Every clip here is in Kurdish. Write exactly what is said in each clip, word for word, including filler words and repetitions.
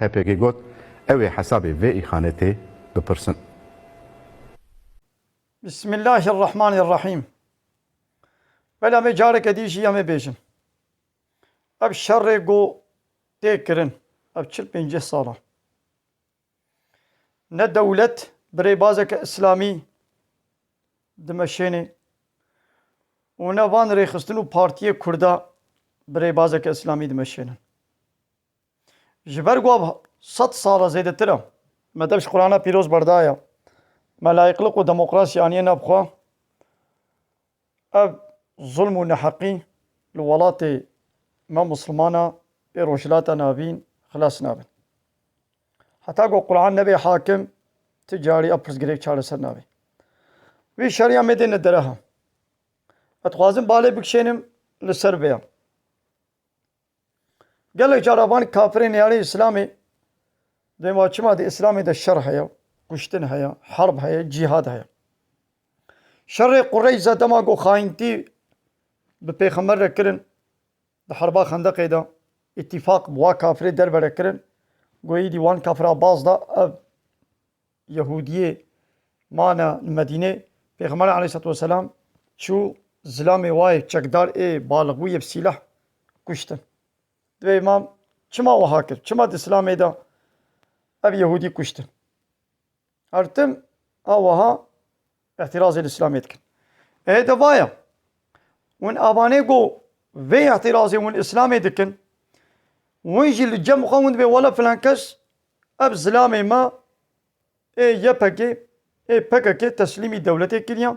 H P G got, ew ê hesabê vê îxanetê bipirsin. Bismillahirrahmanirrahîm. Bela me careke dî jî em ê bêjin. Ev şerê ku tê kirin, ev çil pêncî sala. Ne dewlet bi rêbazeke îslamî dimeşênê û ne van rêxistin û partiyê Kurda bi rêbazeke îslamî dimeşênin. Ji ber ku ev sed sala zêdetir e, me dev ji Qur'ana pîroz berdaye, me layîqlik û demokrasî aniye nav xwe, ev zulm û neheqî li welatê me Musulmana ê Rojhilata Navîn xilas nabin. Heta ku Qur'an nebe hakim, ti carî ev pirsgirêk çareser nabe. Vî şeriya me dê ne dereha. Ez dixwazim balê bikişênim li ser vê ya. Gelek cara van kafirên neyarê Îslamê, dema çima di Îslamê de şer heye, kuştin heye, herb heye, cîhad heye. Şerê Qureyza dema ku xayintî bi pêxember re kirin, di herba Xendeqê de îtîfaq bi wa kafirê derve re kirin, ku êdî wan kafira baz da, ev Yehûdiyê mane li Medînê, Pêxember aleyhisselatu vesselam çû zilamê wayê çekdar ê balixbûyê bi sîleh kuştin. Divê îmam çima wiha kir? Çima di Îslamê de ev Yehûdî kuştin? Her tim a wiha îtirazê li Îslamê dikin. Ê de vaya, hûn avanê ku vê îtirazê hûn Îslamê dikin, hûn jî li cem xwe hûn divê wele filan kes ev zilamê me ê Y P G, ê P K K teslîmî dewletê kiriye.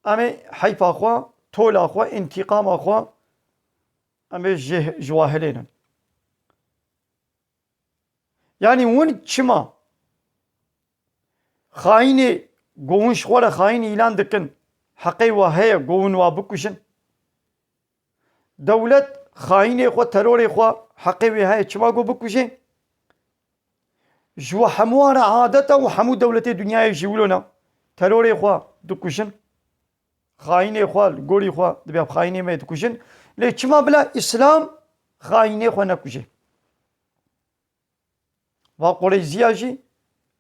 Em ê heyfa xwe, tola xwe, întîqama xwe em ê ji, ji wa hilênin. Yanî hûn çima xayînê ku hûn ji xwe re xayîn îlan dikin, heqê we heye ku hûn wa bikujin? Dewlet xayînê xwe, terorê xwe heqê wê heye çima ku bikuje? Ji we hemû re adet e û hemû dewletê dinyayê jî wilo ne. Terorê xwe dikujin. Xayînê xwe, li gorî xwe dibê xayînê me dikujin. Lê çima bila Îslam xayînê xwe nekuje? Va Qureyziya jî,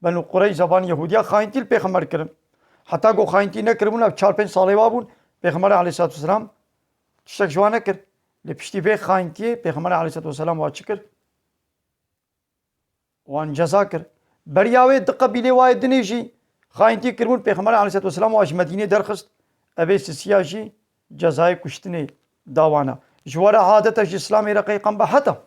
Benû Qureyza, van Yehûdiya xayintî li pêxember kirin. Heta ku xayintî nekiribûn, ev çar pênc salê wa bûn, Pêxember aleyhissalatu vesselam tiştek ji wan nekir. Lê piştî vê xayintiyê Pêxember aleyhissalatu vesselam wa çi kir? Wan ceza kir. Beriya wê di qebîlê wayê dinê jî xayintî kiribûn, Pêxember aleyhissalatu vesselam wa ji Medînê derxist. Evê sisiya jî cezayê kuştinê da wana. Ji we re adeta ji Îslamê re qey qembe heta.